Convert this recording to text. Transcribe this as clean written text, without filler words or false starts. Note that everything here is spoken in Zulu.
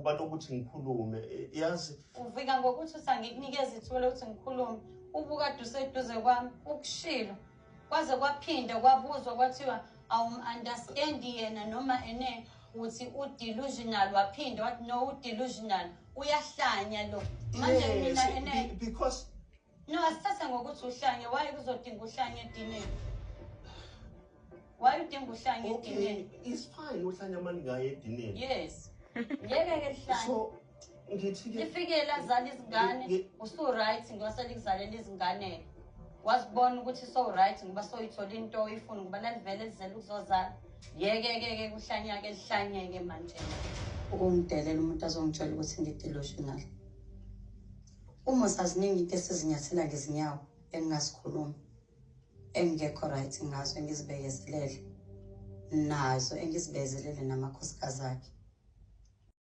Ithuba lokuthi ngikhulume, yazi. Uvika ngokuthi uthi angikunikeze ithuba lokuthi ngikhulume, ubukade useduze kwami, ukushilo kwaze kwaphinda kwabuzwa kwathiwa awum-understandi yena noma ene uthi u-delusional, waphinda wathi no, u-delusional, uyahlanya lo manje. Yes, mina ene because No, asithathe ngokuthi uhlanye. Why kuzodinga uhlanye edineni? Why udinga uhlanye Okay, edineni? it's fine, uhlanya mani ngaye edineni. Yes, ngeke-ke lihlanye. So ngithi-ke Lifike lazala izingane, usu-right ngoba selikuzalela izingane. Wazibona ukuthi so-right ngoba soyithola into oyifuna, ngoba lalivele lizele ukuzozala. Yeke-ke-ke kuhlanya-ke, lihlanyeke manje. Ukungidelela umuntu azongitshela ukuthi ngi-delusional. Uma usaziningi into esizinyathela ngezinyawo engingazikhulumi, engingekho right ngazo, engizibekezelele nazo, engizibekezelele namakhosikazi akhe.